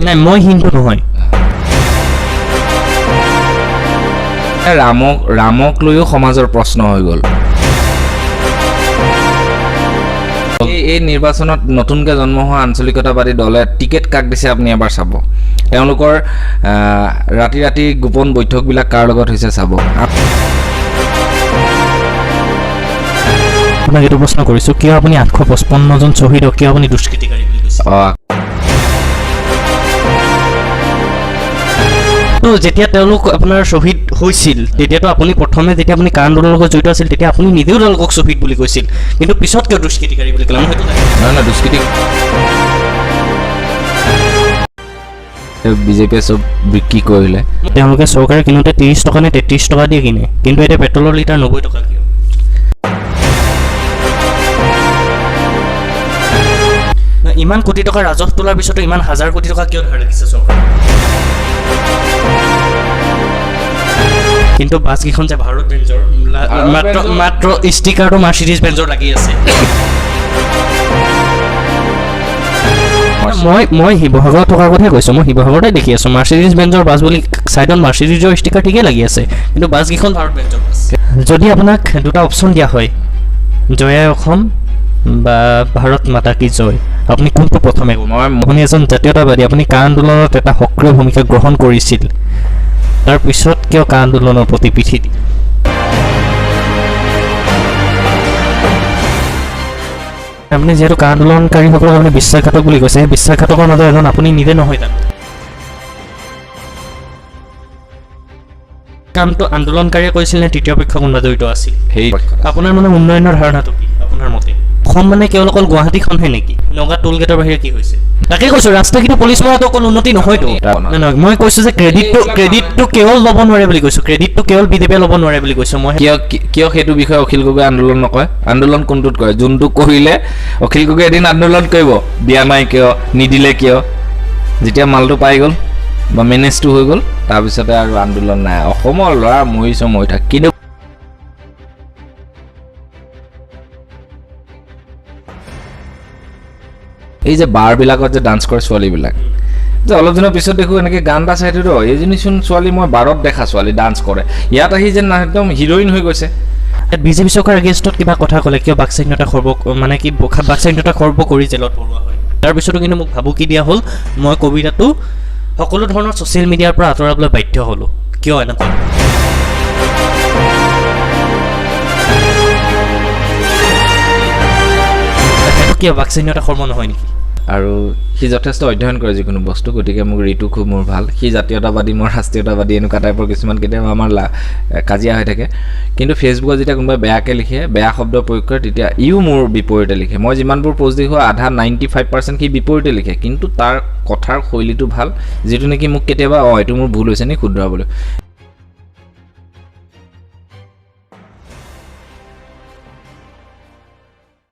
নাই, মই হিন্দু নহয়। ৰামক লৈও সমাজৰ প্ৰশ্ন হৈ গ'ল। এই নিৰ্বাচনত নতুনকৈ জন্ম হোৱা আঞ্চলিকতাবাদী দলে টিকেট কাক দিছে আপুনি এবাৰ চাব। তেওঁলোকৰ ৰাতি ৰাতি গোপন বৈঠকবিলাক কাৰ লগত হৈছে চাব। আপোনাক এইটো প্ৰশ্ন কৰিছোঁ, কিয় আপুনি 855জন শ্বহীদক কিয় আপুনি দুষ্কৃতিকাৰী বুলি কৈছে? তো যেতিয়া তেওঁলোক আপোনাৰ শ্বহীদ হৈছিল তেতিয়াতো আপুনি প্ৰথমে যেতিয়া আপুনি কা আন্দোলনৰ লগত জড়িত আছিল তেতিয়া আপুনি নিজেও তেওঁলোকক শ্বহীদ বুলি কৈছিল, কিন্তু পিছত কিয় দুষ্কৃতিকাৰী বুলি ক'লে? মই সেইটো নহয় নহয়, দুষ্কৃতি বিজেপিয়ে চব বিক্ৰী কৰিলে। তেওঁলোকে চৰকাৰে কিনোতে 30 টকা নে 33 টকা দিয়ে কিনে, কিন্তু এতিয়া পেট্ৰলৰ লিটাৰ 90 টকা কিয়? ইমান কোটি টকা ৰাজহ তোলাৰ পিছতো ইমান হাজাৰ কোটি টকা কিয় ধাৰ লাগিছে চৰকাৰে? কিন্তু বাছকেইখন যে ভাৰত বেঞ্জৰ, মাত্ৰ ষ্টিকাৰটো মাৰ্চিডিজ বেঞ্জৰ লাগি আছে। মই শিৱসাগৰত থকাৰ কথাই কৈছোঁ, মই শিৱসাগৰতে দেখি আছোঁ মাৰ্চিডিজ বেঞ্জৰ বাছ বুলি ছাইডত মাৰ্চিডিজৰ ষ্টিকাৰ ঠিকেই লাগি আছে, কিন্তু বাছকেইখন ভাৰত বেঞ্জৰ বাছ। যদি আপোনাক দুটা অপশ্যন দিয়া হয়, জয় অসম বা ভাৰত মাতা কি জয়, আপুনি কোনটো প্ৰথমে ক'ব? আপুনি এজন জাতীয়তাবাদী, আপুনি কা আন্দোলনত এটা সক্ৰিয় ভূমিকা গ্ৰহণ কৰিছিল, তাৰপিছত কিয় কা আন্দোলনৰ প্ৰতি পিঠি দিলে? আপুনি যিহেতু কা আন্দোলনকাৰীসকলক আপুনি বিশ্বাসঘাতক বুলি কৈছে, সেই বিশ্বাসঘাতকৰ মাজত এজন আপুনি নিজে নহয় জানো? কামটো আন্দোলনকাৰীয়ে কৰিছিল নে তৃতীয় পক্ষ কোনোবা জড়িত আছিল? সেই আপোনাৰ মানে উন্নয়নৰ ধাৰণাটো কি আপোনাৰ মতে? অসম মানে কেৱল অকল গুৱাহাটীখনহে নেকি? নগাঁও টোলগেটৰ বাহিৰে কি হৈছে? তাকে কৈছোঁ, ৰাস্তা কিন্তু পুলিচ মৰাটো অকল উন্নতি নহয়তো। নহয়, মই কৈছোঁ যে ক্ৰেডিটটো কেৱল ল'ব নোৱাৰে বুলি কৈছোঁ, ক্ৰেডিটটো কেৱল বিজেপিয়ে ল'ব নোৱাৰে বুলি কৈছোঁ মই। কিয় সেইটো বিষয়ে অখিল গগৈ আন্দোলন নকৰে? আন্দোলন কোনটোত কৰে? যোনটো কৰিলে অখিল গগৈ এদিন আন্দোলন কৰিব, দিয়া নাই কিয়, নিদিলে কিয়? যেতিয়া মালটো পাই গ'ল বা মেনেজটো হৈ গ'ল, তাৰপিছতে আৰু আন্দোলন নাই। অসমৰ ল'ৰা মৰিছ মৰি থাক, কিন্তু এই যে বাৰবিলাকত যে ডান্স কৰে ছোৱালীবিলাক, যে অলপ দিনৰ পিছত দেখোঁ এনেকৈ গান এটা চাই থৈ, এইজনীচোন ছোৱালী মই বাৰত দেখা ছোৱালী ডান্স কৰে, ইয়াত আহি যেন একদম হিৰইন হৈ গৈছে। বিজেপি চৰকাৰ এগেইনষ্টত কিবা কথা ক'লে কিয় বাকস্বাধীনতা খৰ্ব, মানে কি বাকস্বাধীনতা খৰ্ব কৰি জেলত ভৰোৱা হয়? তাৰপিছতো কিন্তু মোক ভাবুকি দিয়া হ'ল, মই কবিতাটো সকলো ধৰণৰ ছ'চিয়েল মিডিয়াৰ পৰা আঁতৰাবলৈ বাধ্য হ'লোঁ। কিয় এনেকুৱা? সেইটো কিয় বাকস্বাধীনতা খৰ্ব নহয় নেকি? আৰু সি যথেষ্ট অধ্যয়ন কৰে যিকোনো বস্তু, গতিকে মোক ঋতু খুব মোৰ ভাল। সি জাতীয়তাবাদী, মই ৰাষ্ট্ৰীয়তাবাদী, এনেকুৱা টাইপৰ কিছুমান কেতিয়াবা আমাৰ কাজিয়া হৈ থাকে। কিন্তু ফেচবুকত যেতিয়া কোনোবাই বেয়াকৈ লিখে, বেয়া শব্দ প্ৰয়োগ কৰে, তেতিয়া ইও মোৰ বিপৰীতে লিখে। মই যিমানবোৰ প'ষ্ট দেখোঁ আধা 95% সি বিপৰীতে লিখে, কিন্তু তাৰ কথাৰ শৈলীটো ভাল, যিটো নেকি মোক কেতিয়াবা এইটো মোৰ ভুল হৈছে নেকি শুধৰাবলৈ।